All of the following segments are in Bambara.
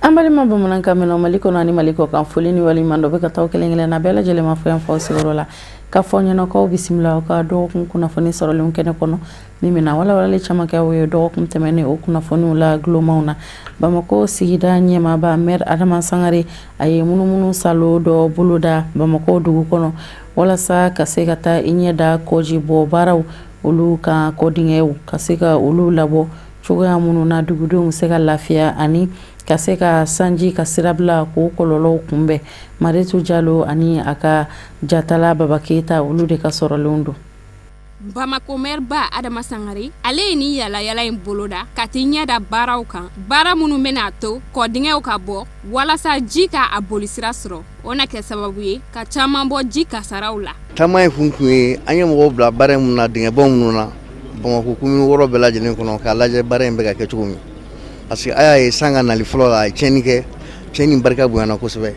An balima bamanankan mɛnnaw, Mali kɔnɔ ani Mali kɔ kan, foli ni waleɲuman dɔn bɛ ka taa kelen kelen na bɛɛ lajɛlen ma fɔ yan fɔ sigiyɔrɔ la, ka fɔ ɲɛnakaw bisimila aw ka dɔgɔkun kunnafoni sɔrɔlenw kɛnɛ kɔnɔ, min bɛna walawalali caman kɛ aw ye dɔgɔkun tɛmɛnen o kunnafoniw la gulomaw na. Bamakɔ sigida ɲɛmaaba, maire Adama Sangare, a ye munumunu salo dɔ boloda Bamakɔ dugu kɔnɔ walasa ka se ka taa i ɲɛ da kɔji bɔ baaraw olu kan, kɔdingɛw ka se ka olu labɔ cogoya minnu na dugudenw bɛ se ka lafiya ani ka se ka sanji ka sirabila k'o kɔlɔlɔw kunbɛn. Maritu Jalo ani a ka jatala Baba Keyita, olu de ka sɔrɔlenw don. Bamakɔ maire-ba Adama Sangare, ale ye nin yalayala in boloda ka t'i ɲɛ da baaraw kan, baara minnu bɛna a to kɔdingɛw ka bɔ walasa ji ka a bolisira sɔrɔ. O na kɛ sababu ye ka caman bɔ ji kasaraw la. Taama in kun ye an ye mɔgɔw bila baara minnu na, dingɛbɔ minnu na Bamakɔ commune 6 bɛɛ lajɛlen kɔnɔ, k'a lajɛ baara in bɛ ka kɛ cogo min, parce que a y'a ye san ka nali fɔlɔ la, a ye tiɲɛni kɛ, tiɲɛni barika bonyana kosɛbɛ.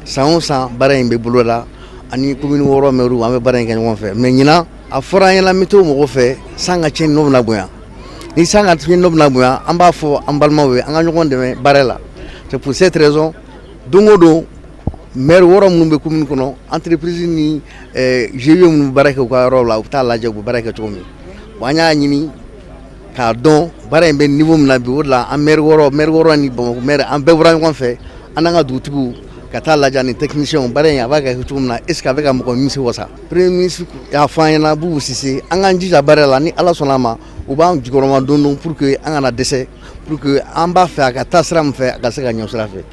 San o san baara in bɛ boloda ani commune 6 maires, an bɛ baara in kɛ ɲɔgɔn fɛ. Mais ɲinan, a fɔra an ɲɛna météo mɔgɔw fɛ, san ka tiɲɛni nɔ bɛna bonya. Ni san ka tiɲɛni nɔ bɛna bonya, an b'a fɔ an balimaw ye, an ka ɲɔgɔn dɛmɛ baara la. C'est pour cette raison, don o don, maire 6 minnu bɛ commune kɔnɔ, entreprise ni GIE minnu bɛ baara kɛ u ka yɔrɔ la, u bɛ taa lajɛ u bɛ baara kɛ cogo min. Bon, an y'a ɲini k'a dɔn baara in bɛ niveau min na bi. O de la, an maire 6, maire 6 ni Bamakɔ maire, an bɛɛ bɔra ɲɔgɔn fɛ, an n'an ka dugutigiw, ka taa lajɛ ani techniciens, baara in a b'a kɛ cogo min na, est ce que a bɛ ka mɔgɔ nimisi wasa. Premier ministre y'a fɔ an ɲɛna, Bubu Sise, an k'an jija baara la. Ni Ala sɔnna a ma, u b'an jukɔrɔma don don pour que an kana dɛsɛ, pour que an b'a fɛ a ka taa sira min fɛ, a ka se ka ɲɛ sira fɛ.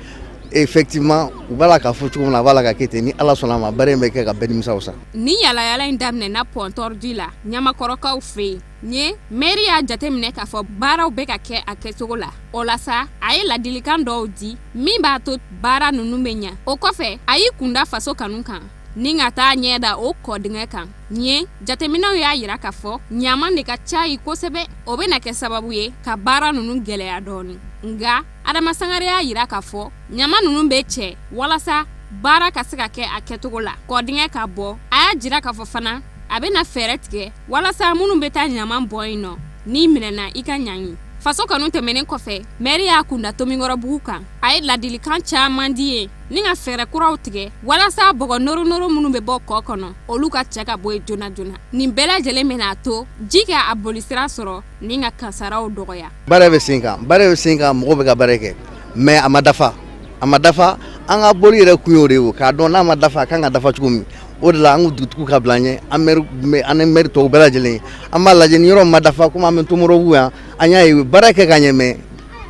Effectivement, u b'a la k'a fɔ cogo min na, a b'a la ka kɛ ten. Ni Ala sɔnna a ma, baara in bɛ kɛ ka bɛɛ nimisa wasa. Nin yalayala in daminɛna Pont Tordu la, Ɲamakɔrɔkaw fɛ yen. Yen, mɛri y'a jateminɛ k'a fɔ baaraw bɛ ka kɛ a kɛcogo la. O la sa, a ye ladilikan dɔw di min b'a to baara ninnu bɛ ɲɛ. O kɔfɛ, a y'i kunda Faso Kanu kan ni ka taa ɲɛ da o kɔdingɛ kan. Yen, jateminɛw y'a jira k'a fɔ ɲaman de ka ca yen kosɛbɛ. O bɛna kɛ sababu ye ka baara ninnu gɛlɛya dɔɔnin. Nka Adama Sangare y'a jira k'a fɔ ɲaman ninnu bɛ cɛ walasa baara ka se ka kɛ a kɛcogo la, kɔdingɛ ka bɔ. A y'a jira k'a fɔ fana, a bɛna fɛɛrɛ tigɛ walasa minnu bɛ taa ɲaman bɔn yen nɔ, n'i minɛna, i ka ɲangi. Faso Kanu tɛmɛnen kɔfɛ, mɛri y'a kunda Tomikɔrɔbugu kan. A ye ladilikan caman di yen ni ka fɛɛrɛ kuraw tigɛ walasa bɔgɔ noronoro minnu bɛ bɔ kɔ kɔnɔ, olu ka cɛ ka bɔ yen joona joona. Nin bɛɛ lajɛlen bɛna to ji ka a bolisira sɔrɔ ni ka kasaraw dɔgɔya. Baara bɛ sen kan, baara bɛ sen kan, mɔgɔw bɛ ka baara kɛ, mais a ma dafa, a ma dafa. An ka bɔli yɛrɛ kun y'o de ye, k'a dɔn n'a ma dafa, a kan ka dafa cogo min. O de la, an ko dugutigiw ka bila an ɲɛ, an maire, an ni maire tɔw bɛɛ lajɛlen, an b'a lajɛ ni yɔrɔ ma dafa. Komi an bɛ Tomikɔrɔbugu yan, an y'a ye u ye baara kɛ ka ɲɛ, mais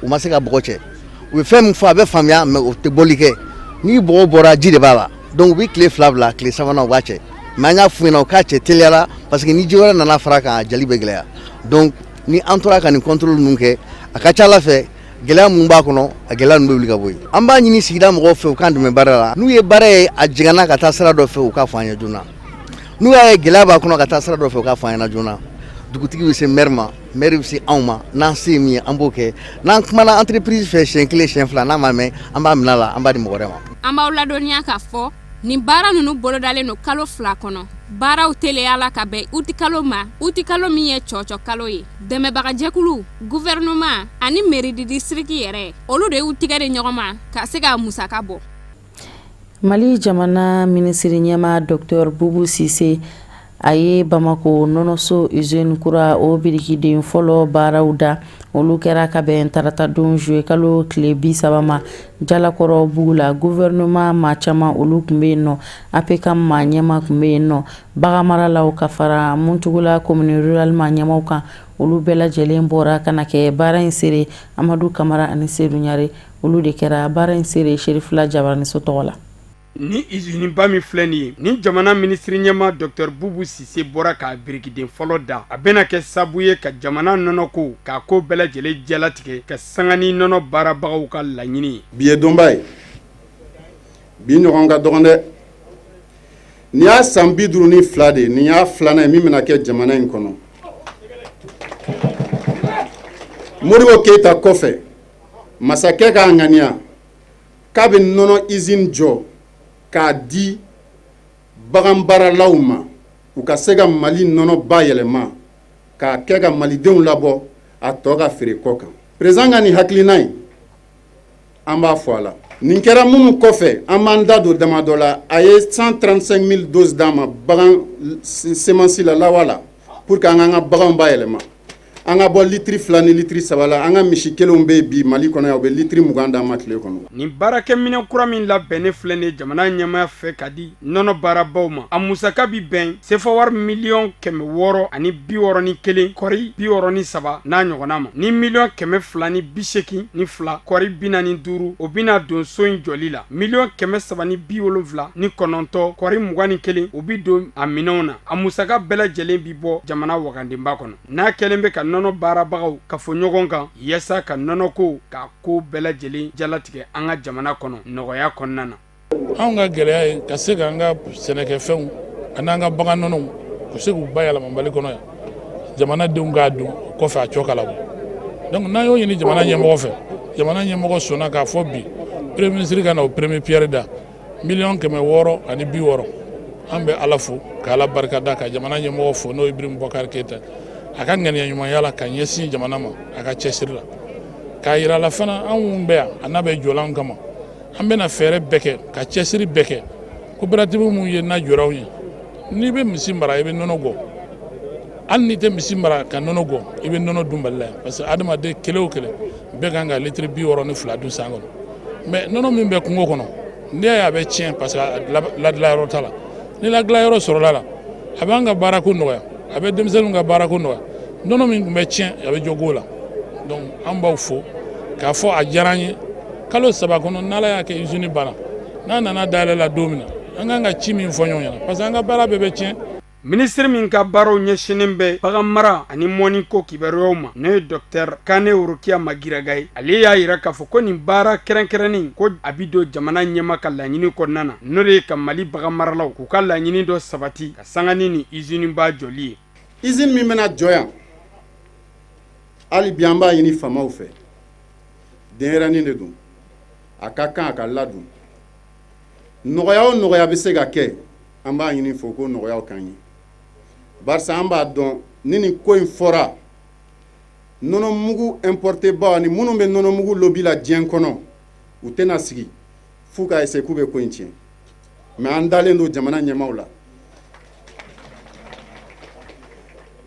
u ma se ka bɔgɔ cɛ. U ye fɛn min fɔ, a bɛ faamuya, mais u tɛ bɔli kɛ. Ni bɔgɔ bɔra, ji de b'a la. Donc u bɛ tile 2 bila, tile sabanan u b'a cɛ. Mais an y'a f'u ɲɛna u k'a cɛ teliyara, parce que ni ji wɛrɛ nana fara kan, a jali bɛ gɛlɛya. Donc ni an tora ka nin contrôle ninnu kɛ, a ka ca ala fɛ, gɛlɛya minnu b'a kɔnɔ, a gɛlɛya ninnu bɛ wuli ka bɔ yen. An b'a ɲini sigida mɔgɔw fɛ, u k'an dɛmɛ baara la. N'u ye baara ye a jigɛnna ka taa sira dɔ fɛ, u k'a fɔ an ye joona. N'u y'a ye gɛlɛya b'a kɔnɔ ka taa sira dɔ fɛ, u k'a fɔ an ɲɛna joona. Dugutigi bɛ se maire ma, maire bɛ se anw ma. N'an se ye min ye, an b'o kɛ. N'an kumana entreprise fɛ siɲɛ kelen, siɲɛ fila, n'a ma mɛn, an b'a minɛ a la, an b'a di mɔgɔ wɛrɛ ma. An b'aw ladɔnniya k'a fɔ nin baara ninnu bolodalen don kalo 2 kɔnɔ. Baaraw teliyala ka bɛn utikalo ma, utikalo min ye cɔcɔ kalo ye. Dɛmɛbagajɛkulu, gouvernement ani mairie de district yɛrɛ, olu de y'u tigɛ di ɲɔgɔn ma ka se ka musaka bɔ. Mali jamana minisiri ɲɛmaa, Docteur Bubu Sise, a ye Bamakɔ nɔnɔso usine kura o birikiden fɔlɔ baaraw da. Olu kɛra ka bɛn tarata don juillet kalo tile 30 ma Jalakɔrɔ bugu la. Gouvernement maa caman, olu tun bɛ yen nɔ, APCAM maa ɲɛmaa tun bɛ yen nɔ, baganmaralaw ka fara Muntugula commune rurale maa ɲɛmaw kan, olu bɛɛ lajɛlen bɔra ka na kɛ baara in seere. Amadu Kamara ani Sedu Ɲare, olu de kɛra baara in seere Serifila Jabaraniso tɔgɔ la. Ni usine min filɛ nin ye, ni jamana minisiri ɲɛmaa Docteur Bubu Sise bɔra k'a birikiden fɔlɔ da, a bɛna kɛ sabu ye ka jamana nɔnɔko k'a ko bɛɛ lajɛlen jalatigɛ ka sanga ni nɔnɔ baarabagaw ka laɲini ye. Bi ye donba ye, bi ɲɔgɔn ka dɔgɔn dɛ. Nin y'a san 52 de ye, nin y'a filanan ye min bɛna kɛ jamana in kɔnɔ. Modibo Keyita kɔfɛ, masakɛ k'a ŋaniya k'a bɛ nɔnɔ usine jɔ k'a di baganbaaralaw ma u ka se ka Mali nɔnɔ bayɛlɛma k'a kɛ ka malidenw labɔ a tɔ ka feere kɔ kan. Président ka nin hakilina in, an b'a fɔ a la. Nin kɛra minnu kɔfɛ, an b'an da don damadɔ la. A ye 135 000 doses d'an ma bagan semence la lawa la pour que an k'an ka baganw bayɛlɛma, an ka bɔ litiri 2 ni litiri 3 la. An ka misi kelenw bɛ yen bi Mali kɔnɔ yan, u bɛ litiri 20 d'an ma tile kɔnɔ. Nin baarakɛminɛn kura min labɛnnen filɛ nin ye jamana ɲɛmaaya fɛ ka di nɔnɔ baarabaw ma, a musaka bi bɛn sefa wari 661 miliyɔn kɔri 63 n'a ɲɔgɔnna ma, ni 282 miliyɔn kɔri 45, o bɛna don so in jɔli la, 379 miliyɔn kɔri 21, o bi don a minɛnw na. A musaka bɛɛ lajɛlen bi bɔ jamana wagandenba kɔnɔ, n'a kɛlen bɛ ka nɔnɔ baarabagaw kafo ɲɔgɔn kan yaasa ka nɔnɔko k'a ko bɛɛ lajɛlen jalatigɛ an ka jamana kɔnɔ nɔgɔya kɔnɔna na. Anw ka gɛlɛya ye ka se k'an ka sɛnɛkɛfɛnw ani an ka bagan nɔnɔw ka se k'u bayɛlɛma Mali kɔnɔ yan, jamanadenw k'a dun, kɔfɛ a cɔ ka labɔ. Donc n'an y'o ɲini jamana ɲɛmɔgɔ fɛ, jamana ɲɛmɔgɔ sɔnna k'a fɔ bi premier ministre ka na o premier pierre da, 660 miliyɔn. An bɛ Ala fo ka Ala barika da, ka jamana ɲɛmɔgɔ fo, n'o ye Ibrahim Boubacar Keïta, a ka ŋaniya ɲumanya la ka ɲɛsin jamana ma, a ka cɛsiri la, k'a yira la fana anw bɛ yan, a n'a bɛ jɔlan kama. An bɛna fɛɛrɛ bɛɛ kɛ ka cɛsiri bɛɛ kɛ. Coopérative mun ye n'a jɔra ye, n'i bɛ misi mara, i bɛ nɔnɔ gɔ. Hali n'i tɛ misi mara ka nɔnɔ gɔ, i bɛ nɔnɔ dun Mali la yan, parce que adamaden kelen o kelen bɛɛ kan ka litiri 62 dun san kɔnɔ. Mais nɔnɔ min bɛ kungo kɔnɔ, n'i y'a ye a bɛ tiɲɛ, parce que ladilanyɔrɔ t'a la. Ni ladilanyɔrɔ sɔrɔla la, a b'an ka baarako nɔgɔya, a bɛ denmisɛnninw ka baarako nɔgɔya. Nɔnɔ min tun bɛ tiɲɛ, a bɛ jɔ go la. Donc an b'aw fo k'a fɔ a diyara an ye. Kalo 3 kɔnɔ, n'Ala y'a kɛ usine banna, n'a nana dayɛlɛ la don min na, an kan ka ci min fɔ ɲɔgɔn ɲɛna, parce que an ka baara bɛɛ bɛ tiɲɛ. Minisiri min ka baaraw ɲɛsinnen bɛ bagan mara ani mɔniko kibaruyaw ma, n'o ye docteur Kane Worokiya Magiraga ye, ale y'a yira k'a fɔ ko nin baara kɛrɛnkɛrɛnnen ko a bi don jamana ɲɛma ka laɲini kɔnɔna na, n'o de ye ka Mali bagan maralaw k'u ka laɲini dɔ sabati ka sanga ni nin usine ba jɔli ye. Usine min bɛna jɔ yan, hali bi an b'a ɲini faamaw fɛ, denyɛrɛnin de don, a ka kan a ka ladon. Nɔgɔya o nɔgɔya bɛ se ka kɛ, an b'a ɲini fo ko nɔgɔyaw k'an ye, barisa an b'a dɔn ni nin ko in fɔra, nɔnɔmugu importé baw ani minnu bɛ nɔnɔmugu lobby la diɲɛ kɔnɔ, u tɛna sigi f'u ka essayer k'u bɛ ko in tiɲɛ. Mais an dalen don jamana ɲɛmaaw la.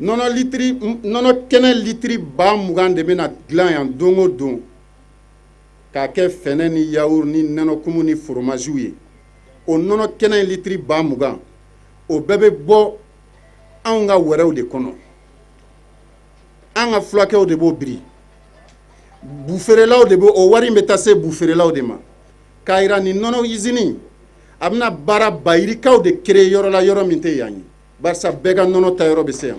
Nɔnɔ litiri, nɔnɔ kɛnɛ litiri 20 000 de bɛna dilan yan don o don k'a kɛ fɛnɛ ni yaourt ni nɔnɔkumu ni foromaziw ye. O nɔnɔ kɛnɛ litiri 20 000, o bɛɛ bɛ bɔ anw ka wɛrɛw de kɔnɔ. An ka fulakɛw de b'o biri, bufeerelaw de b'o, o wari in bɛ taa se bufeerelaw de ma. K'a yira nin nɔnɔ usine, a bɛna baara bayirikaw de créer yɔrɔ la, yɔrɔ min tɛ yan ye, barisa bɛɛ ka nɔnɔ ta yɔrɔ bɛ se yan.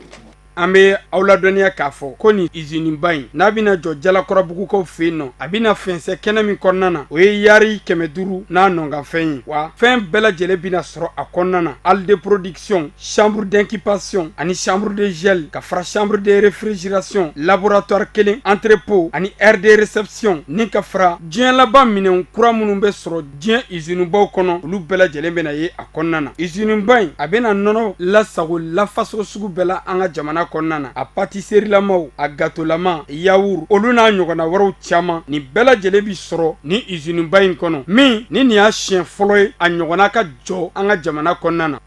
An bɛ aw ladɔnniya k'a fɔ ko nin usine ba in, n'a bɛna jɔ Jalakɔrɔbugukaw fɛ yen nɔ, a bɛna fɛnsɛ kɛnɛ min kɔnɔna na, o ye yari 500 n'a nɔkanfɛn ye. Wa fɛn bɛɛ lajɛlen bɛna sɔrɔ a kɔnɔna na: halle de production, chambre d'incubation ani chambre de gel, ka fara chambre de réfrigération, laboratoire kelen, entrepôt ani aire de réception, ni ka fara diɲɛ laban minɛn kura minnu bɛ sɔrɔ diɲɛ usine baw kɔnɔ, olu bɛɛ lajɛlen bɛna ye a kɔnɔna na. Usine ba in, a bɛna nɔnɔ lasago lafasogo sugu bɛɛ la an ka jamana kɔnɔna na, a pâtisserie lamaw, a gâteau lama, yaourt, olu n'a ɲɔgɔnna wɛrɛw caman. Nin bɛɛ lajɛlen bi sɔrɔ ni usine ba in kɔnɔ, min ni nin y'a siɲɛ fɔlɔ ye a ɲɔgɔnna ka jɔ an ka jamana kɔnɔna na.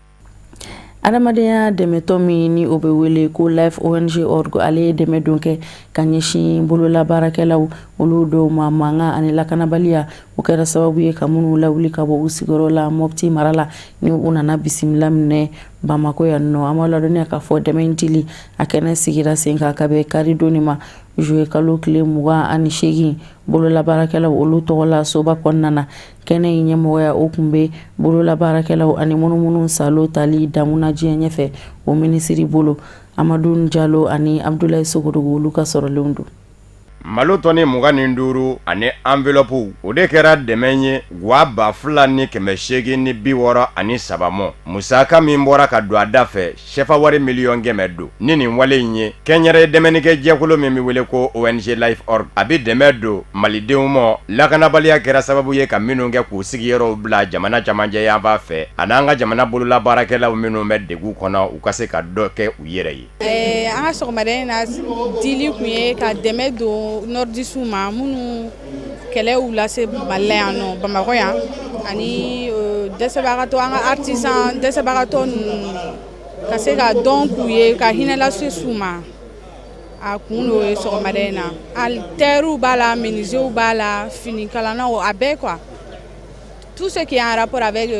Adamadenya dɛmɛtɔ min ni o bɛ wele ko Life ONG org, ale ye dɛmɛ don kɛ ka ɲɛsin bololabaarakɛlaw olu dɔw ma, mankan ani lakanabaliya o kɛra sababu ye ka minnu lawuli ka bɔ u sigiyɔrɔ la Mopti mara la, ni u nana bisimila minɛ Bamakɔ yan nɔ. An b'a ladɔnniya k'a fɔ dɛmɛ dili a kɛnɛ sigira sen kan ka bɛn kari don ma, juillet kalo tile 28, bololabaarakɛlaw olu tɔgɔ la soba kɔnɔna na. Kɛnɛ in ɲɛmɔgɔya o tun bɛ bololabaarakɛlaw ani munumunu salo tali damuna diɲɛ ɲɛfɛ o minisiri bolo, Amadu Jalo ani Abudulayi Sogodogo, olu ka sɔrɔlenw don. Malo tɔni 25 ani enveloppe, o de kɛra dɛmɛ ye gwa 2863 mɔ. Musaka min bɔra ka don a da fɛ, sefa wari miliyɔn 100 don. Ni nin wale in ye, kɛnyɛrɛ dɛmɛnikɛ jɛkulu min bɛ wele ko ONG Life Org, a bɛ dɛmɛ don malidenw ma, lakanabaliya kɛra sababu ye ka minnu kɛ k'u sigiyɔrɔw bila jamana camancɛ yanfan fɛ, ani an ka jamana bolola baarakɛlaw minnu bɛ degun kɔnɔ, u ka se ka dɔ kɛ u yɛrɛ ye. An ka sɔgɔmada in na dili tun ye ka dɛmɛ don nordistes ma, minnu kɛlɛ y'u lase Mali la yan nɔ, Bamakɔ yan, ani dɛsɛbagatɔ, an ka artisan dɛsɛbagatɔ ninnu, ka se ka dɔn k'u ye, ka hinɛ lase s'u ma. A kun n'o ye sɔgɔmada in na. Tailleur b'a la, menuisier b'a la, finikalanaw, a bɛɛ quoi, tout ce qui est en rapport avec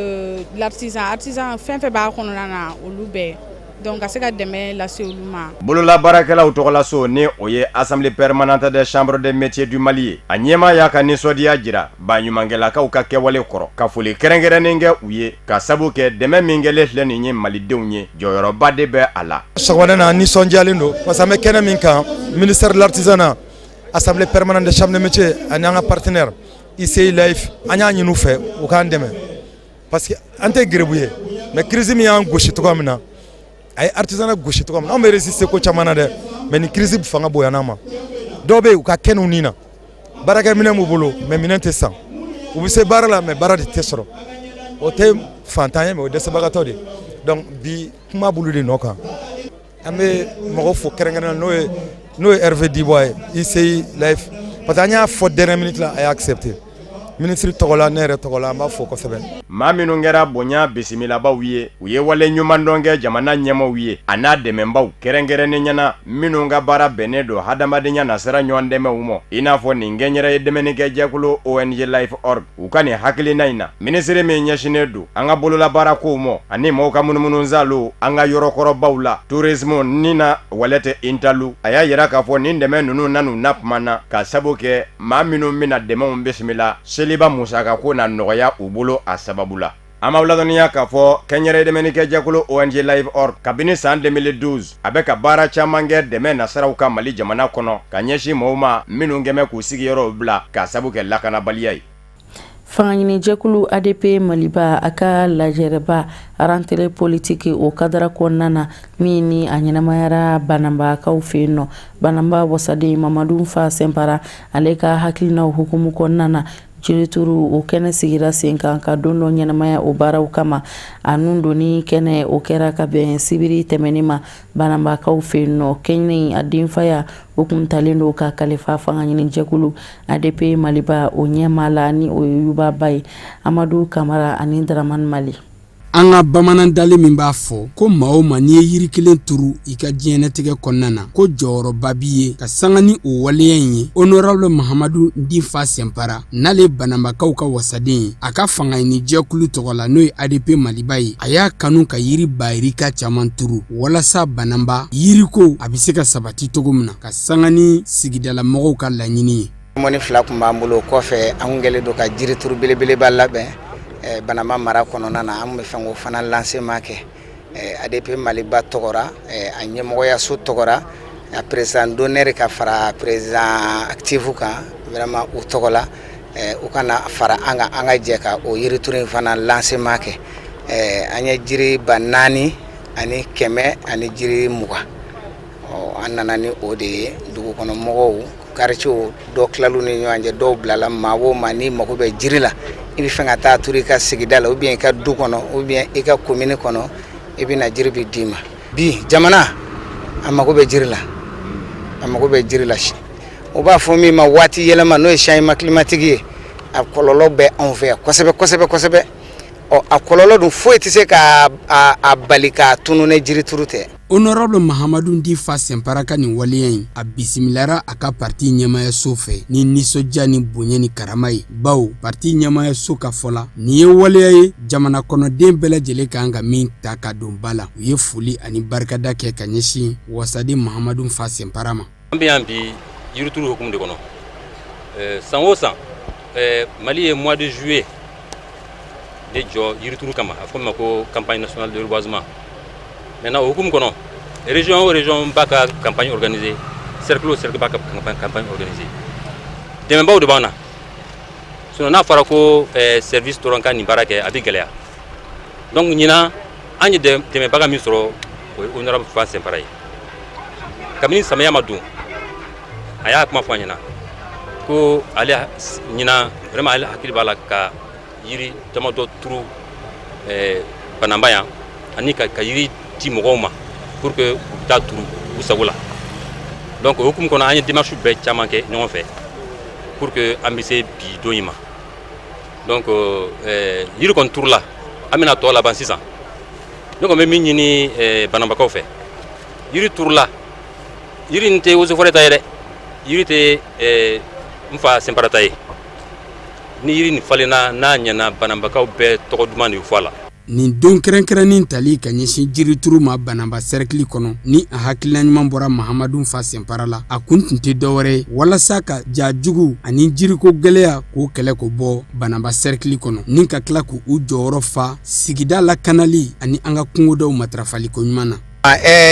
l'artisan, artisan fɛn fɛn b'a kɔnɔna na, olu bɛɛ. Donc ka se ka dɛmɛ lase olu ma. Bololabaarakɛlaw tɔgɔlaso, ni o ye Assemblée permanente des chambres de métiers du Mali ye, a ɲɛmaa y'a ka nisɔndiya jira baɲumankɛlakaw ka kɛwale kɔrɔ, ka foli kɛrɛnkɛrɛnnen kɛ u ye, ka sabu kɛ dɛmɛ min kɛlen filɛ nin ye malidenw ye, jɔyɔrɔba de bɛ a la. Sɔgɔmada na, nisɔndiyalen don parce que an bɛ kɛnɛ min kan, ministère de l'artisanat, Assemblée permanente des chambres de métiers ani an ka partenaire ICI Life, an y'a ɲini u fɛ u k'an dɛmɛ, parce que an tɛ geribu ye, mais crise min y'an gosi cogoya min na, a ye artisanat gosi cogoya min na, anw bɛ résister ko caman na dɛ, mais ni crise fanga bonyana ma, dɔw bɛ yen, u ka kɛnɛw nin na, baarakɛminɛn b'u bolo, mais minɛn tɛ san. U bɛ se baara la, mais baara de tɛ sɔrɔ. O tɛ fantan ye, mais o ye dɛsɛbagatɔ de ye. Donc bi, kuma b'olu de nɔ kan. An bɛ mɔgɔ fo kɛrɛnkɛrɛnnen, n'o ye Hervé Dubois ye, ICI Life, parce que an y'a fɔ dernière minute la, a y'a accepté. Ministre tɔgɔ la, ne yɛrɛ tɔgɔ la, an b'a fɔ kosɛbɛ. Maa minnu kɛra bonya bisimilabaw ye, u ye wale ɲumandɔn kɛ jamana ɲɛmaw ye, a n'a dɛmɛbaw, kɛrɛnkɛrɛnnen ɲɛna minnu ka baara bɛnnen don hadamadenya nasira ɲɔgɔn dɛmɛw ma, i n'a fɔ nin kɛnyɛrɛ ye dɛmɛnikɛ jɛkulu ONG Life Org. U ka nin hakilina in na, minisiri min ɲɛsinnen don an ka bololabaarakow ma ani maaw ka munumunusaalo an ka yɔrɔkɔrɔbaw la, tourisme, Nina Walɛtɛ Intalu, a y'a yira k'a fɔ nin dɛmɛ ninnu nan'u na tuma na, ka sabu kɛ maa minnu bɛna dɛmɛw bisimila, seliba musaka ko na nɔgɔya u bolo a sababu la. An b'aw ladɔnniya k'a fɔ kɛnyɛrɛ dɛmɛnikɛ jɛkulu ONG Life Org, kabini san 2012, a bɛ ka baara caman kɛ dɛmɛ nasiraw ka Mali jamana kɔnɔ, ka ɲɛsin maaw ma minnu kɛmɛ k'u sigiyɔrɔw bila k'a sabu kɛ lakanabaliya ye. Fangaɲinijɛkulu ADP Maliba, a ka lajɛrɛba rentrée politique, o kadara kɔnɔna na, min ni a ɲɛnamayara Bananbakaw fɛ yen nɔ, Bananba wasaden Mamadu Fa Sɛnpara, ale ka hakilinaw hukumu kɔnɔna na, jirituru o kɛnɛ sigira sen kan ka don dɔ ɲɛnamaya o baaraw kama. A nun donni kɛnɛ, o kɛra ka bɛn sibiri tɛmɛnen ma Bananbakaw fɛ yen nɔ. Kɛnɛ a denfaya o kun talen don ka kalifa fanga ɲini jɛkulu ADP Maliba o ɲɛmaa la, ni o ye Yuba Ba ye. Amadu Kamara ani Dramani Mali. An ka bamanan dalen min b'a fɔ ko maa o maa, n'i ye yiri kelen turu i ka diɲɛnatigɛ kɔnɔna na, ko jɔyɔrɔba b'i ye, ka sanga ni o waleya in ye, honorable Mahamadu Ndifa Sɛnpara, n'ale Bananbakaw ka wasaden ye, a ka fangaɲini jɛkulu tɔgɔ la, n'o ye ADP Maliba ye, a y'a kanu ka yiri bayirika caman turu walasa Bananba yiriko a bɛ se ka sabati cogo min na, ka sanga ni sigidalamɔgɔw ka laɲini ye. Mɔni fila tun b'an bolo. O kɔfɛ, an kɛlen don ka jirituru belebeleba labɛn Bananba mara kɔnɔna na. An bɛ fɛn k'o fana lancement kɛ ADP Maliba tɔgɔra, a ɲɛmɔgɔyaso tɔgɔra, a président d'honneur ka fara président actif kan, vraiment u tɔgɔ la, u kana fara an kan, an ka jɛ ka o yirituru in fana lancement kɛ. An ye jiri 4120, an nana ni o de ye. Dugu kɔnɔ mɔgɔw, quartier dɔ tilalu ni ɲɔgɔn cɛ, dɔw bilala. Maa o maa n'i mago bɛ jiri la, i bɛ fɛ ka taa turu i ka sigida la, ou bien i ka du kɔnɔ, ou bien i ka commune kɔnɔ, i bɛ na, jiri bɛ d'i ma. Bi jamana a mago bɛ jiri la, a mago bɛ jiri la. U b'a fɔ min ma waati yɛlɛma, n'o ye changement climatique ye, a kɔlɔlɔ bɛ anw fɛ yan kosɛbɛ kosɛbɛ kosɛbɛ. Ɔ, a kɔlɔlɔ dun, foyi tɛ se ka a bali k'a tunu ni jiri turu tɛ. Honorable Mahamadu Ndifa Sɛnpara ka nin waleya in, a bisimilara a ka parti ɲɛmayaso fɛ ni nisɔndiya ni bonya ni karama ye, bawo parti ɲɛmayaso ka fɔ la, nin ye waleya ye jamana kɔnɔden bɛɛ lajɛlen kan ka min ta ka don ba la. U ye foli ani barikada kɛ ka ɲɛsin wasaden Mahamadu Fa Sɛnpara ma. An bɛ yan bi yirituru hukumu de kɔnɔ. San o san, Mali ye mois de juillet de jɔ yirituru kama, a fɔ min ma ko campagne nationale de reboisement. Maintenant, o hukumu kɔnɔ, région o région b'a ka campagne organisée. Cercle o cercle b'a ka campagne organiser. Dɛmɛbaw de b'an na, sinon n'a fɔra ko service dɔrɔn ka nin baara kɛ, a bɛ gɛlɛya. Donc ɲinan, an ye dɛmɛbaga min sɔrɔ, o ye honorable Fa Sɛnpara ye. Kabini samiya ma don, a y'a kuma fɔ an ɲɛna ko ale ɲinan vraiment, ale hakili b'a la ka yiri damadɔ turu Banamba yan, ani ka yiri di mɔgɔw ma pour que u bɛ taa turu u sago la. Donc o hukumu kɔnɔ, an ye démarche bɛɛ caman kɛ ɲɔgɔn fɛ pour que an bɛ se bi don in ma. Donc yiri kɔni turula, an bɛna tɔ laban sisan. Ne kɔni bɛ min ɲini Banambakaw fɛ, yiri turula, yiri nin tɛ eaux et forêts ta ye dɛ, yiri tɛ n fa Sɛnpara ta ye. Ni yiri nin falenna, n'a ɲɛna, Banambakaw bɛɛ tɔgɔ duman de bɛ fɔ a la. Nin don kɛrɛnkɛrɛnnen tali ka ɲɛsin jirituru ma Banamba sɛrɛkili kɔnɔ, ni a hakilina ɲuman bɔra Mahamadu Fa Sɛnpara la, a kun tun tɛ dɔwɛrɛ ye walasa ka ja jugu ani jiriko gɛlɛya k'o kɛlɛ k'o bɔ Banamba sɛrɛkili kɔnɔ, ni ka tila k'u jɔyɔrɔ fa sigida lakanali ani an ka kungodaw matarafaliko ɲuman na.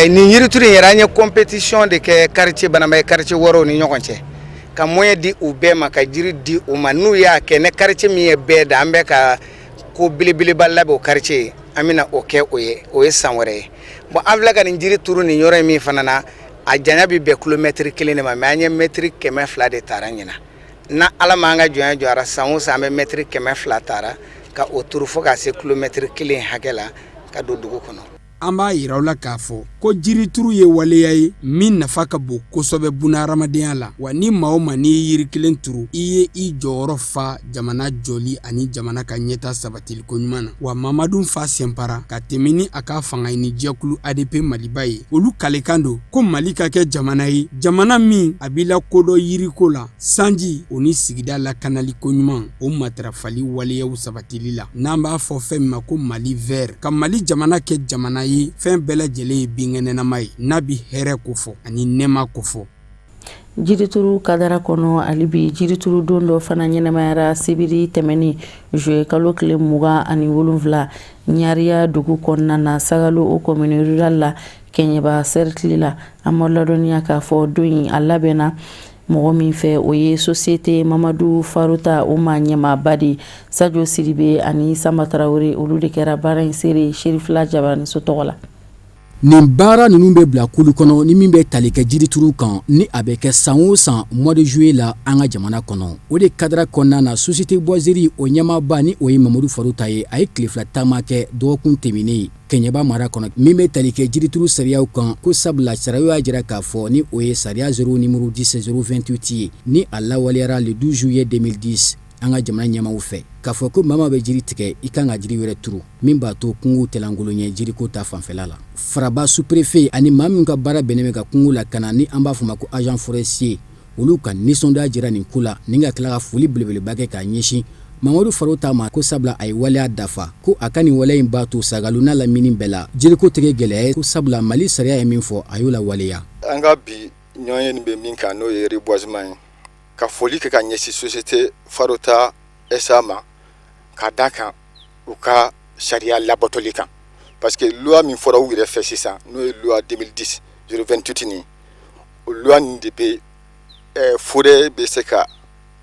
Nin yirituru in yɛrɛ, an ye compétition de kɛ quartier Banamba ye, quartier wɔɔrɔw ni ɲɔgɔn cɛ, ka moyen di u bɛɛ ma, ka jiri di u ma. N'u y'a kɛ, ne quartier min ye bɛɛ da, an bɛ ka ko belebeleba labɛn o quartier ye, an bɛna o kɛ o ye, o ye san wɛrɛ ye. Bon, an filɛ ka nin jiri turu nin yɔrɔ in min fana na, a janya bɛ bɛn kilomɛtiri 1 de ma, mais an ye mɛtiri 200 de tara ɲinan. Na Ala ma an ka jɔnya jɔyara, san o san an bɛ mɛtiri 200 tara ka o turu fo ka se kilomɛtiri 1 hakɛ la ka don dugu kɔnɔ. An b'a yira aw la k'a fɔ ko jirituru ye waleya ye min nafa ka bon kosɛbɛ bunahadamadenya la. Wa ni maa o maa n'i ye yiri kelen turu, i ye i jɔyɔrɔ fa jamana jɔli ani jamana ka ɲɛta sabatiliko ɲuman na. Wa Mamadu Fa Sɛnpara ka tɛmɛ ni a ka fangaɲini jɛkulu ADP Maliba ye, olu kalekan don ko Mali ka kɛ jamana ye, jamana min a b'i lakodɔn yiriko la, sanji o ni sigida lakanaliko ɲuman o matarafali waleyaw sabatili la, n'an b'a fɔ fɛn min ma ko Mali vert, ka Mali jamana kɛ jamana ye fɛn bɛɛ lajɛlen ye binkɛnɛnama ye, n'a bi hɛrɛ kofɔ ani nɛɛma kofɔ. Jirituru kadara kɔnɔ, hali bi jirituru don dɔ fana ɲɛnamayara sibiri tɛmɛnen, juillet kalo tile 27, Ɲariya dugu kɔnɔna na, Sagalo o commune rurale la, Kɛɲɛba sɛrikili la. An ma ladɔnniya k'a fɔ don in a labɛnna mɔgɔ min fɛ, o ye société Mamadu Farota o maa ɲɛmaaba de ye. Sajo Siribe ani Sanba Tarawele, olu de kɛra baara in seere Serifila Jabaraniso tɔgɔ la. Nin baara ninnu bɛ bila kulu kɔnɔ ni min bɛ tali kɛ jirituru kan, ni a bɛ kɛ san o san mois de juillet la an ka jamana kɔnɔ. O de kadara kɔnɔna na, société boiserie o ɲɛmaaba, ni o ye Mamadu Farota ye, a ye tile 2 taama kɛ dɔgɔkun tɛmɛnen Kɛɲɛba mara kɔnɔ, min bɛ tali kɛ jirituru sariyaw kan, ko sabula sariyaw y'a jira k'a fɔ, ni o ye sariya 0 numéro 10 028 ye, ni a lawaleyara le 12 juillet 2010 an ka jamana ɲɛmaaw fɛ, k'a fɔ ko maa maa bɛ jiri tigɛ, i kan ka jiri wɛrɛ turu, min b'a to kungow tɛ lankolon ye jiriko ta fanfɛla la. Faraba sous-préfet ani maa min ka baara bɛnnen bɛ ka kungo lakana, ni an b'a fɔ ma ko agent forestier, olu ka nisɔndiya jira nin ko la, ni ka tila ka foli belebeleba kɛ k'a ɲɛsin Mamadu Farota ma, ko sabula a ye waleya dafa, ko a ka nin waleya in b'a to Sagalu n'a lamini bɛɛ la jiriko tɛ kɛ gɛlɛya ye, ko sabula Mali sariya ye min fɔ, a y'o lawaleya. An ka bi ɲɔgɔn ye nin bɛ min kan, n'o ye reboisement ye, ka foli kɛ ka ɲɛsin société Farota SA ma, ka da kan u ka sariya labatoli kan, parce que loi min fɔra u yɛrɛ fɛ sisan, n'o ye loi 2010 028 nin, o loi nin de bɛ forêt bɛ se ka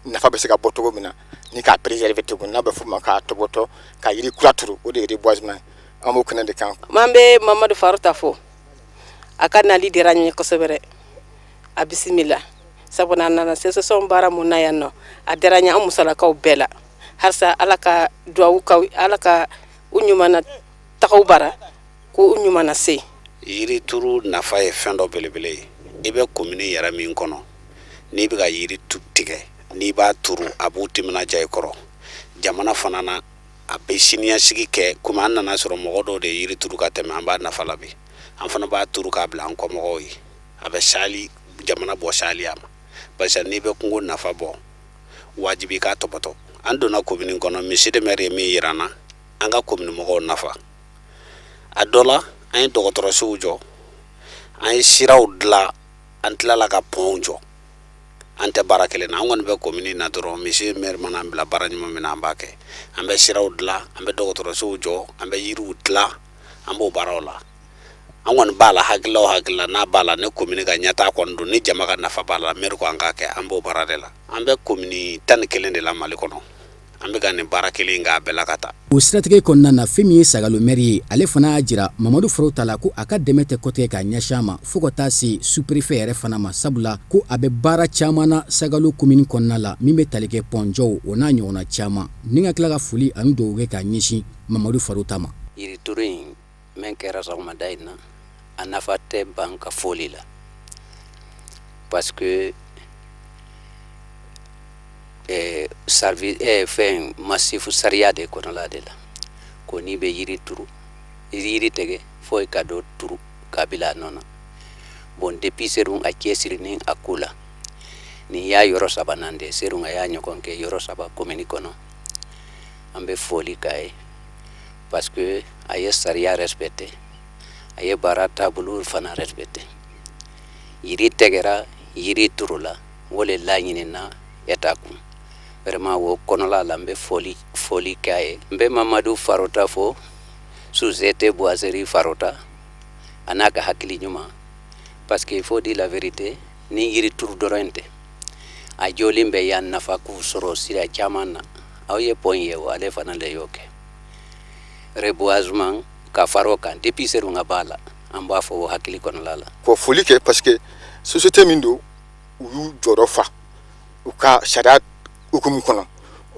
nafa bɛ se ka bɔ cogo min na, ni k'a préserver cogo n'a bɛ f'o ma k'a tɔbɔtɔ, ka yiri kura turu, o de ye reboisement. An b'o kɛnɛ de kan. An bɛ Mamadu Farota fo, a ka nali diyara an ye kosɛbɛ dɛ. A bisimila, sabu a nana association baara mun na yan nɔ, a diyara an ye, an musolakaw bɛɛ la. Halisa Ala ka duwawu kaw, Ala ka u ɲuman na tagaw bara, ko u ɲuman na se. Yirituru nafa ye fɛn dɔ belebele ye. I bɛ komini yɛrɛ min kɔnɔ, n'i bɛ ka yiri tigɛ, n'i b'a turu, a b'u timinadiya i kɔrɔ. Jamana fana na, a bɛ siniɲɛsigi kɛ. Komi an nana sɔrɔ mɔgɔ dɔw de ye yiri turu ka tɛmɛ, an b'a nafa la bi, an fana b'a turu k'a bila an kɔmɔgɔw ye. A bɛ sali jamana bɔ saliya ma, parce n'i bɛ kungo nafa bɔ, wajibi k'a tɔpɔtɔ. An donna komini kɔnɔ, monsieur le maire ye min yira an na, an ka komini mɔgɔw nafa a dɔ la, an ye dɔgɔtɔrɔsow jɔ, an ye siraw dilan, an tilala ka pɔnw jɔ. An tɛ baara kelen na, an kɔni bɛ komini na dɔrɔn. Monsieur maire mana an bila baara ɲuman min na, an b'a kɛ. An bɛ siraw dilan, an bɛ dɔgɔtɔrɔsow jɔ, an bɛ yiriw dilan, an b'o baaraw la. An kɔni b'a la, hakilila o hakilila n'a b'a la, ni komini ka ɲɛtaa kɔni don, ni jama ka nafa b'a la, mɛri ko an k'a kɛ, an b'o baara de la. An bɛ komini 11 de la Mali kɔnɔ, an bɛ ka nin baara kelen k'a bɛɛ la ka taa. O siratigɛ kɔnɔna na, fɛn min ye Sagalo mɛri ye, ale fana y'a jira Mamadu Farota la ko a ka dɛmɛ tɛ kɔtigɛ k'a ɲɛsin a ma fo ka taa se sous-préfet yɛrɛ fana ma, sabula ko a bɛ baara caman na Sagalo komini kɔnɔna la min bɛ tali kɛ pɔnjɔw o n'a ɲɔgɔnna caman, ni ka tila ka foli ani dugawu kɛ k'a ɲɛsin Mamadu Farota ma. Yirituru in min kɛra sɔgɔmada in na, a nafa tɛ ban ka foli la, parce que fɛn massif sariya de kɔnɔla de la ko n'i bɛ yiri turu, yiri tigɛ, fo i ka dɔ turu k'a bila a nɔ na. Bon, depuis Seru a cɛsirinin a ko la, nin y'a yɔrɔ sabanan de Seru a y'a ɲɔgɔn kɛ yɔrɔ saba komini kɔnɔ. An bɛ foli k'a ye parce que a ye sariya respecté, a ye baara taabolo fana respecté. Yiri tɛgɛra, yiri turula, o le laɲinina État kun. Vraiment, o kɔnɔla la, n bɛ foli foli k'a ye. N bɛ Mamadu Farota fo, société boiserie Farota, a n'a ka hakili ɲuman, parce que il faut dire la vérité, ni yiri turu dɔrɔn tɛ, a jɔlen bɛ yan nafa k'u sɔrɔ sira caman na. Aw ye pont ye o, ale fana le y'o kɛ, reboisement ka fara o kan. Depuis Serunga b'a la, an b'a fɔ o hakili kɔnɔla la. Ko foli kɛ parce que société min don, u y'u jɔyɔrɔ fa u ka sariya hukumu kɔnɔ.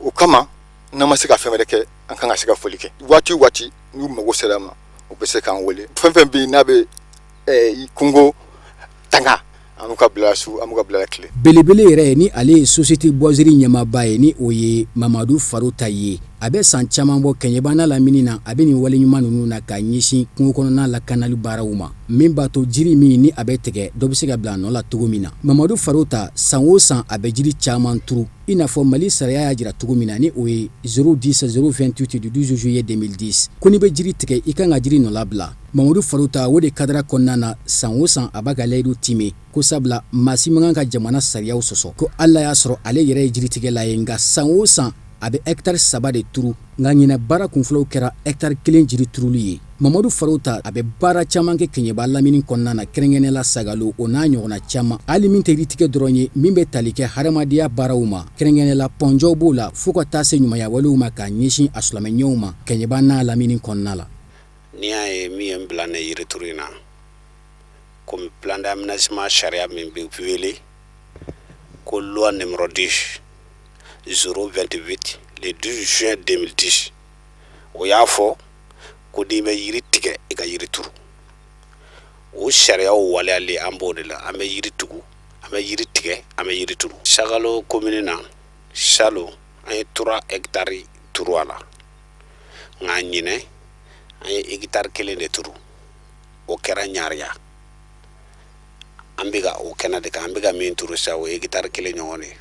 O kama, n'an ma se ka fɛn wɛrɛ kɛ, an kan ka se ka foli kɛ. Waati o waati n'u mago sera ma, u bɛ se k'an wele. Fɛn fɛn bɛ yen n'a bɛ kungo tanga, an b'u ka bila su, an b'u ka bila tile. Belebele yɛrɛ ni ale ye société boiserie ɲɛmaaba ye, ni o ye Mamadu Farota ye, a bɛ san caman bɔ Kɛɲɛba n'a lamini na. A bɛ nin wale ɲuman ninnu na k'a ɲɛsin kungo kɔnɔna lakanali baaraw ma, min b'a to jiri min ni a bɛ tigɛ, dɔ bɛ se ka bila a nɔ la cogo min na. Mamadu Farota, san o san a bɛ jiri caman turu, i n'a fɔ Mali sariya y'a jira cogo min na, ni o ye 010 028 du 12 juillet 2010, ko n'i bɛ jiri tigɛ, i kan ka jiri nɔ labila. Mamadu Farota, o de cadre kɔnɔna na, san o san a b'a ka layidu timɛ, ko sabula maa si man kan ka jamana sariyaw sɔsɔ. Ko hali y'a sɔrɔ ale yɛrɛ ye jiritigɛla ye, nka san o san a bɛ hɛkitari 3 de turu, nka ɲinɛ baara kunfɔlɔw kɛra hɛkitari 1 jiri turuli ye. Mamadu Farota, a bɛ baara caman kɛ Kɛɲɛba lamini kɔnɔna na, kɛrɛnkɛrɛnnenya la Sagalo, o n'a ɲɔgɔnna caman, hali min tɛ yiritigɛ dɔrɔn ye, min bɛ tali kɛ hadamadenya baaraw ma, kɛrɛnkɛrɛnnenya la pɔnjɔw b'o la, fo ka taa se ɲumanyawalew ma k'a ɲɛsin a silamɛɲɔgɔnw ma Kɛɲɛba n'a lamini kɔnɔna la. N'i y'a ye min ye n bila ne yirituru in na, komi plan d'aménagement sariya min bɛ wele ko loi numéro 10 028 le 12 juin 2010, o y'a fɔ ko n'i bɛ yiri tigɛ, i ka yiri turu. O sariyaw waleyali, an b'o de la. An bɛ yiri tugu, an bɛ yiri tigɛ, an bɛ yiri turu. Sagalo komini na, salon an ye 3 hectares turu a la, nka ɲinɛ an ye hectare 1 de turu, o kɛra Ɲariya. An bɛ ka o kɛnɛ de kan, an bɛ ka min turu sisan, o ye hectare 1 ɲɔgɔn de ye,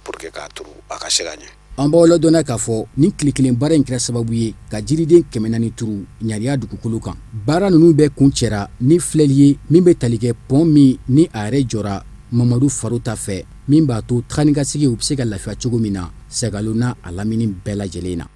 pour que k'a turu a ka se ka ɲɛ. An b'aw ladɔnniya k'a fɔ nin tile kelen baara in kɛra sababu ye ka jiriden 400 turu Ɲariya dugukolo kan. Baara ninnu bɛɛ kuncɛra ni filɛli ye min bɛ tali kɛ pɔn min ni a yɛrɛ jɔra Mamadu Farota fɛ, min b'a to taga ni ka segin u bɛ se ka lafiya cogo min na Sagalo n'a a lamini bɛɛ lajɛlen na.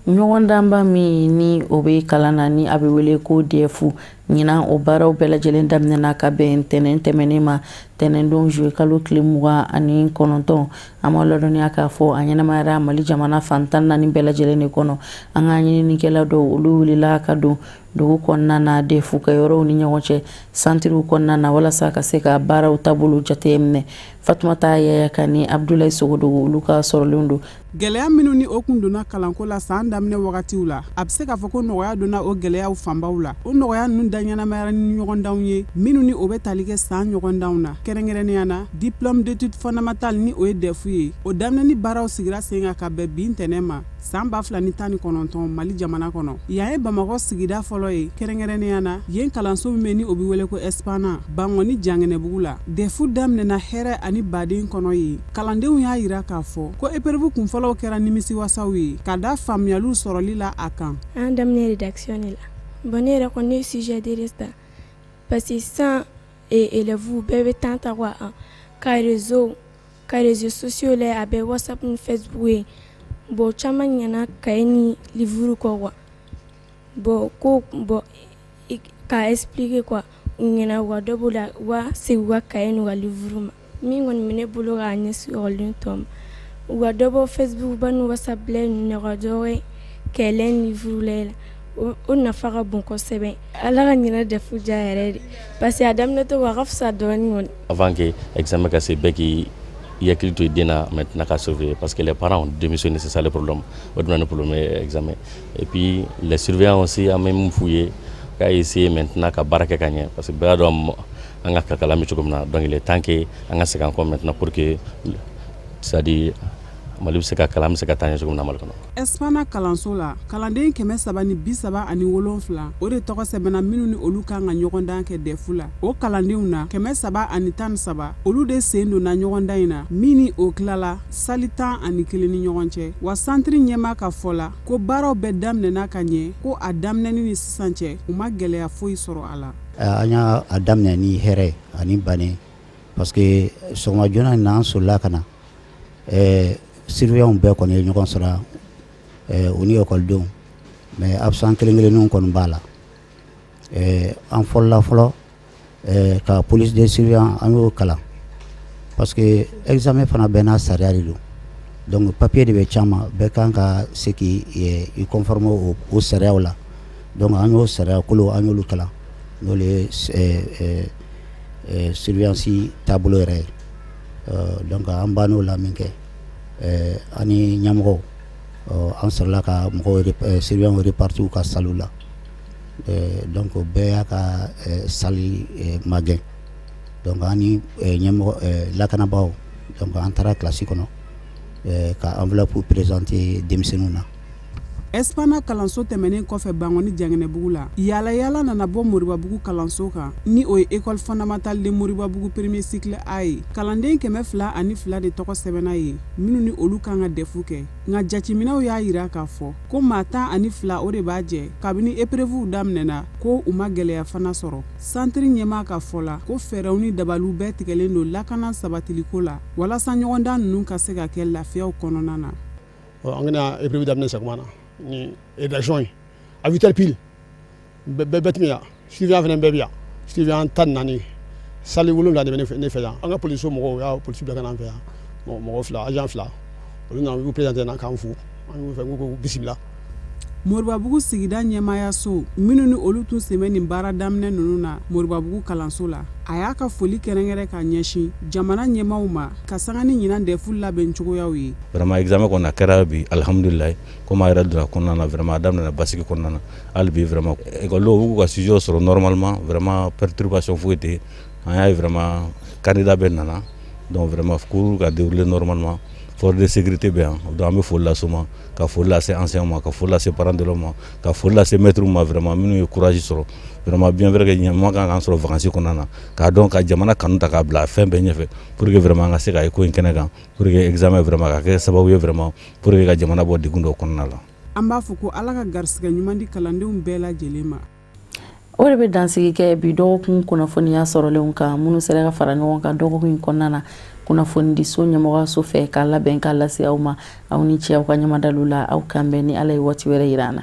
Ɲɔgɔndanba min ni o bɛ kalan na, ni a bɛ wele ko DEF, ɲinan o baaraw bɛɛ lajɛlen daminɛna ka bɛn ntɛnɛn tɛmɛnen ma, ntɛnɛndon juillet kalo tile 29. An b'aw ladɔnniya k'a fɔ a ɲɛnamayara Mali jamana fan 14 bɛɛ lajɛlen de kɔnɔ. An ka ɲininikɛla dɔw, olu wulila ka don dugu kɔnɔna na, DEF kɛyɔrɔw ni ɲɔgɔn cɛ, santiriw kɔnɔna na, walasa ka se ka baaraw taabolo jateminɛ. Fatumata Yaya Kan ni Abudulayi Sogodogo, olu ka sɔrɔlenw don. Gɛlɛya minnu ni o kun donna kalanko la san daminɛ wagatiw la, a bɛ se k'a fɔ ko nɔgɔya donna o gɛlɛyaw fanbaw la. O nɔgɔya ninnu da ɲɛnamayara ni ɲɔgɔndanw ye minnu ni o bɛ tali kɛ san ɲɔgɔndanw na, kɛrɛnkɛrɛnnenya na diplôme d'études fondamentales, ni o ye DEF ye. O daminɛni baaraw sigira sen kan ka bɛn bi ntɛnɛn ma san 2019 Mali jamana kɔnɔ. Yan ye Bamakɔ sigida fɔlɔ ye, kɛrɛnkɛrɛnnenya na yen kalanso min bɛ ni o bɛ wele ko Espana Bankɔni Jangɛnɛbugu la. DEF daminɛna hɛrɛ ani baden kɔnɔ yen. Kalandenw y'a jira k'a fɔ ko épreuve kunfɔlɔw kɛra nimisiwasaw ye ka da faamuyaliw sɔrɔli la a kan. An daminɛ rédaction de la. Bon, ne yɛrɛ kɔni, ne ye sujet de ta parce que sisan élèves bɛɛ bɛ temps ta quoi, ka réseaux sociaux lajɛ, a bɛ WhatsApp ni Facebook ye. Bon, caman ɲinɛna cahier ni livre kɔ quoi. Bon, ko bon, K'a expliquer quoi u ɲɛna, u ka dɔ b'o la, u ka segin u ka cahier n'u ka livre ma. Min kɔni bɛ ne bolo k'a ɲɛsin ekɔliden tɔw ma, u ka dɔ bɔ Facebook ba ni WhatsApp lajɛ ninnu na, u ka dɔ kɛ ni livre lajɛ la, o nafa ka bon kosɛbɛ. Ala ka ɲinɛ DEF diya yɛrɛ de, parce que a daminɛtɔ a ka fisa dɔɔnin kɔni. Avant que examen ka se, bɛɛ k'i hakili to i den na maintenant ka surveiller, parce que les parents ont démissionné, c'est ça le problème. O de bɛ na ni problème ye examen. Et puis les surveillants aussi, an bɛ mun f'u ye, k'a essayer maintenant ka baara kɛ ka ɲɛ, parce que bɛɛ b'a dɔn an ka kalan bɛ cogo min na. Donc il est temps que an ka segin an kɔ maintenant pour que, c'est à dire, Mali bɛ se ka kalan, an bɛ se ka taa ɲɛ cogo min na Mali kɔnɔ. Espana kalanso la, kalanden 337, o de tɔgɔ sɛbɛnna, minnu ni olu kan ka ɲɔgɔndan kɛ DEF la. O kalandenw na, 313, olu de sen donna ɲɔgɔndan in na, min ni o tilala salle 11 ni ɲɔgɔn cɛ. Wa santiri ɲɛmaa ka fɔ la ko baaraw bɛɛ daminɛna ka ɲɛ, ko a daminɛni ni sisan cɛ, u ma gɛlɛya foyi sɔrɔ a la. An y'a daminɛ ni hɛrɛ ani bannen, parce que sɔgɔma joona in na, an solila ka na, surveillants bɛɛ kɔni ye ɲɔgɔn sɔrɔ, u ni ekɔlidenw, mais absent kelen kelenninw kɔni b'a la. An fɔlɔla fɔlɔ ka police de surveillant, an y'o kalan, parce que examen fana bɛɛ n'a sariya de don. Donc papier de bɛ caman, bɛɛ kan ka se k'i i conformer o sariyaw la. Donc an y'o sariya kolo, an y'olu kalan, n'o ye surveillance taabolo yɛrɛ ye. Donc an bann'o la min kɛ, ani ɲɛmɔgɔw, an sɔrɔla ka mɔgɔw, surveillants répartis u ka salle la. Donc bɛɛ y'a ka salle magɛn. Donc an ni ɲɛmɔgɔ lakanabaaw, donc an taara classe kɔnɔ ka enveloppe présenter denmisɛnninw na. Espana kalanso tɛmɛnen kɔfɛ Bankɔni Jangɛnɛbugu la, yaala yaala nana bɔ Moribabugu kalanso kan, ni o ye École fondamentale de Moribabugu premier cycle A ye. Kalanden 202 de tɔgɔ sɛbɛnna yen, minnu ni olu kan ka DEF kɛ. Nka jateminɛw y'a jira k'a fɔ ko maa 12, o de b'a jɛ kabini épreuve daminɛna, ko u ma gɛlɛya fana sɔrɔ. Santiri ɲɛmaa ka fɔ la ko fɛɛrɛw ni dabaliw bɛɛ tigɛlen don lakana sabatiliko la, walasa ɲɔgɔndan ninnu ka se ka kɛ lafiyaw kɔnɔna na. An bɛna épreuve daminɛ sɔgɔma na ni rédaction ye à 8 heures pile. Bɛɛ bɛɛ tun bɛ yan, surveillant fana bɛɛ bɛ yan, surveillant 14, salle 7 de bɛ ne fɛ yan. An ka polisiso mɔgɔw y'a polisi bila ka na an fɛ yan, mɔgɔ fila, agent fila, olu nana, u y'u présenté na k'an fo, an y'u fɛ k'u bisimila. Moribabugu sigida ɲɛmaayaso, minnu ni olu tun sen bɛ nin baara daminɛ ninnu na Moribabugu kalanso la, a y'a ka foli kɛrɛnkɛrɛn ka ɲɛsin jamana ɲɛmaaw ma, ka sanga ni ɲinan DEF labɛn cogoyaw ye. Vraiment, examen kɔni a kɛra bi, alhamdulilayi. Komi a yɛrɛ donna kɔnɔna na, vraiment a daminɛna basigi kɔnɔna na. Hali bi, vraiment, ekɔlidenw u k'u ka sujet sɔrɔ normalement, vraiment perturbation foyi tɛ. An y'a ye vraiment candidat bɛɛ nana, donc vraiment cours ka dérouler normalement. Force de sécurité bɛ yan, donc an bɛ foli lase u ma, ka foli lase enseignants ma, ka foli lase parents d'élèves ma, ka foli lase maîtres ma, vraiment minnu ye courage sɔrɔ. Vraiment, bien vrai que ɲɛma kan k'an sɔrɔ vacances kɔnɔna na, k'a dɔn ka jamana kanu ta k'a bila fɛn bɛɛ ɲɛfɛ pour que vraiment an ka se ka ye ko in kɛnɛ kan, pour que examen vraiment ka kɛ sababu ye vraiment pour que ka jamana bɔ degun dɔ kɔnɔna la. An b'a fɔ ko Ala ka garisɛgɛ ɲuman di kalandenw bɛɛ lajɛlen ma. O de bɛ dansigi kɛ bi dɔgɔkun kunnafoniya sɔrɔlenw kan, minnu sera ka fara ɲɔgɔn kan dɔgɔkun in kɔnɔna na kunnafonidiso ɲɛmɔgɔso fɛ, k'a labɛn k'a lase aw ma. Aw ni ce aw ka ɲɛmadalu la. Aw kan bɛn ni Ala ye waati wɛrɛ yira an na.